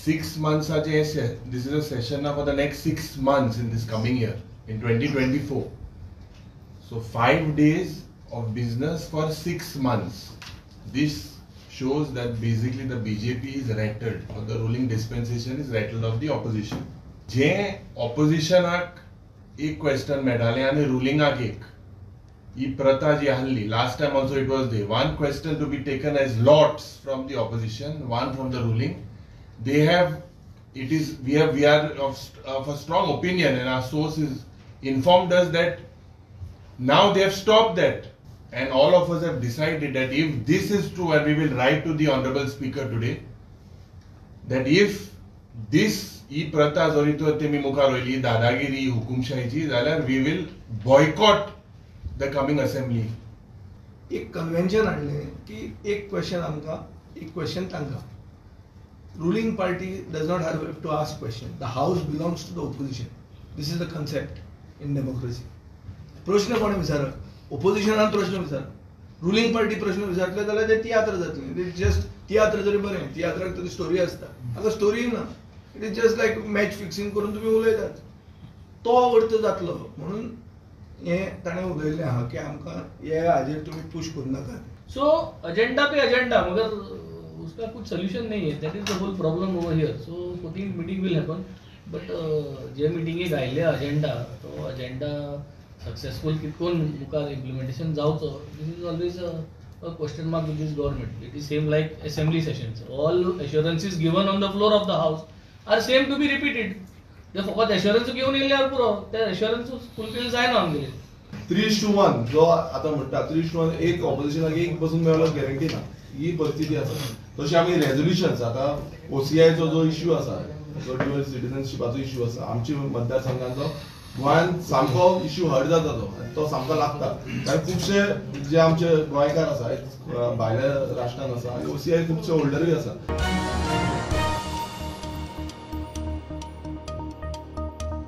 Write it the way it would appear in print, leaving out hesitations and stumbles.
6 months this is a session for the next 6 months in this coming year, in 2024. So 5 days of business for 6 months. This shows that basically the BJP is rattled, or the ruling dispensation is rattled of the opposition. जे ऑपोजिशनाक एक question मेळटालें आनी रुलिंगाक एक, ही प्रथा जी आहली, last time also it was there, one question to be taken as lots from the opposition, one from the ruling. They have, it is, we are of a strong opinion, and our sources informed us that now they have stopped that, and all of us have decided that if this is true, and we will write to the Honorable Speaker today, that if this ही प्रथा जरी तर तेमी मुखार वयली दादागिरी हुकुमशाहीची जाल्यार we will boycott the coming assembly. एक convention हाडलें की एक क्वेश्चन आमकां, एक क्वेश्चन तांकां. Ruling party does not have to ask question. The house belongs to the opposition. This is the concept in democracy. प्रश्न कोणें विचारप? ओपोजिशनान प्रश्न विचारप. रुलिंग पार्टी प्रश्न विचारतले जाल्यार ते तियात्र जातले. It just तियात्र तरी बरें, तियात्राक तरी स्टोरी आसता. आतां स्टोरी ना. It is just like match fixing करून तुमी उलयतात. तो अर्थ जातलो म्हणून हें ताणें उलयल्लें आहा की आमकां हे हाजेर तुमी पुश करूं नाकात. सो एजेंडा पे एजेंडा, मगर उसका कुछ सोल्यूशन नहीं है. That is the whole problem over here. So 14th meeting will happen, but जे मिटिंगेक आयिल्ले अजेंडा, तो अजेंडा सक्सेसफूल कितकोन मुखार इम्प्लिमेंटेशन जावचो, this is always a question mark with this government. It is same like assembly sessions. All assurances given on the floor of the house are same to be repeated. ते फकत एश्योरन्स घेवन येयल्यार पुरो, ते एश्योरन्स fulfil जायना आमगेले. 3:1 जो आतां म्हणटा, 3:1 एक ऑपोजिशनाक एक बसून मेळलो गॅरंटी ना, ही परिस्थिती आसा. तशी आमी रेजोल्युशन्स आतां ओसीआयचो जो इश्यू आसा, जो ड्युअल सिटीजनशिपाचो इश्यू आसा, आमच्या मतदारसंघांचो गोंयांत सामको इश्यू हर्ट जाता, तो सामको लागता. कारण खुबशे जे आमचे गोंयकार आसा भायल्या राष्ट्रान आसा आनी ओसीआय खुबशे होल्डरूय आसा.